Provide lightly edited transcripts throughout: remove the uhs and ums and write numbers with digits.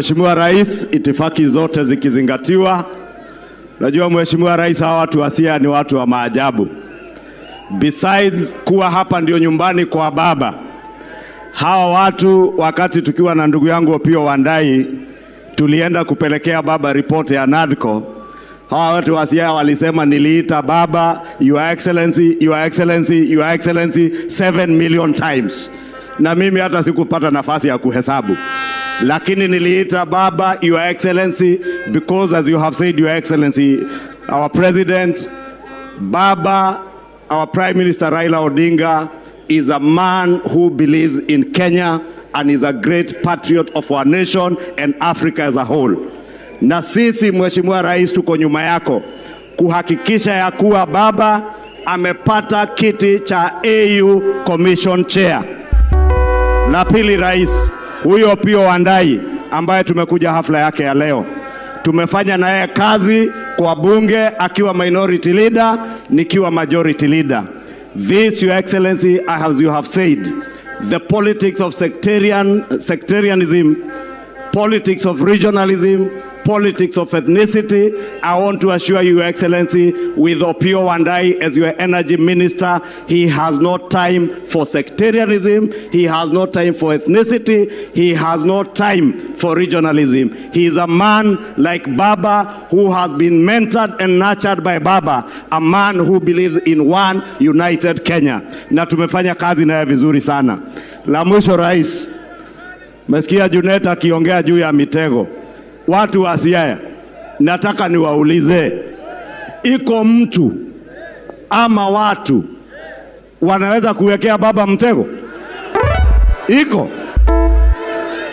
Mheshimiwa Rais, itifaki zote zikizingatiwa. Najua Mheshimiwa Rais, hawa watu wa Siaya ni watu wa maajabu. Besides kuwa hapa ndio nyumbani kwa baba, hawa watu wakati tukiwa na ndugu yangu Opiyo Wandayi tulienda kupelekea baba ripoti ya NADCO. Hawa watu wa Siaya walisema niliita baba, Your Excellency, Your Excellency, Your Excellency 7 million times, na mimi hata sikupata nafasi ya kuhesabu, lakini niliita baba Your Excellency because, as you have said, Your Excellency, our President, Baba, our Prime Minister Raila Odinga is a man who believes in Kenya and is a great patriot of our nation and Africa as a whole. Na sisi, Mheshimiwa Rais, tuko nyuma yako kuhakikisha ya kuwa baba amepata kiti cha AU Commission Chair. La pili, Rais, huyo Opiyo Wandayi ambaye tumekuja hafla yake ya leo, tumefanya na yeye kazi kwa bunge akiwa minority leader, nikiwa majority leader. This, Your Excellency, as you have said, the politics of sectarianism, politics of regionalism, politics of ethnicity. I want to assure you, Your Excellency, with Opiyo Wandayi as your energy minister, he has no time for sectarianism, he has no time for ethnicity, he has no time for regionalism. He is a man like Baba who has been mentored and nurtured by Baba, a man who believes in one united Kenya. Na tumefanya kazi naye vizuri sana. La mwisho, Rais, mesikia Junet akiongea juu ya mitego. Watu wa Siaya, nataka niwaulize, iko mtu ama watu wanaweza kuwekea baba mtego? Iko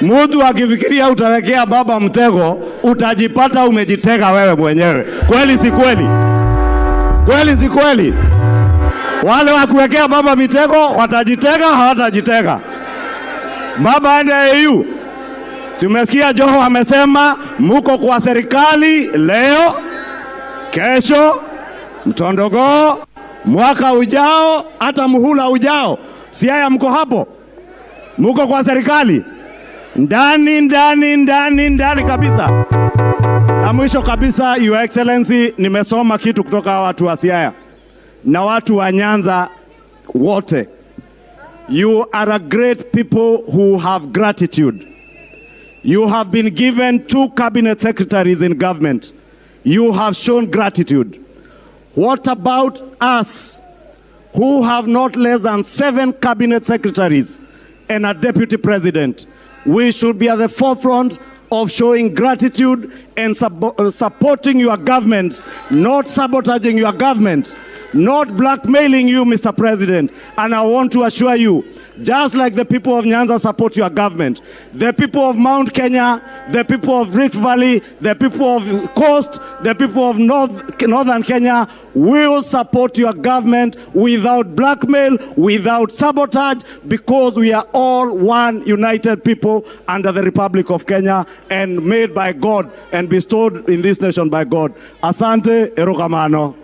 mtu akifikiria utawekea baba mtego, utajipata umejitega wewe mwenyewe. Kweli si kweli? Kweli si kweli? Wale wa kuwekea baba mitego watajitega, hawatajitega? Baba aende AU. Si umesikia Joho amesema muko kwa serikali leo, kesho, mtondogoo, mwaka ujao, hata muhula ujao. Siaya mko hapo, muko kwa serikali ndani ndani ndani ndani kabisa. Na mwisho kabisa, Your Excellency, nimesoma kitu kutoka watu wa Siaya na watu wa Nyanza wote. You are a great people who have gratitude. You have been given two cabinet secretaries in government. You have shown gratitude. What about us who have not less than seven cabinet secretaries and a deputy president? We should be at the forefront of showing gratitude and supporting your government, not sabotaging your government, not blackmailing you, Mr. President. And I want to assure you, just like the people of Nyanza support your government, the people of Mount Kenya, the people of Rift Valley, the people of Coast, the people of Northern Kenya will support your government without blackmail, without sabotage, because we are all one united people under the Republic of Kenya and made by God and bestowed in this nation by God. Asante, erokamano.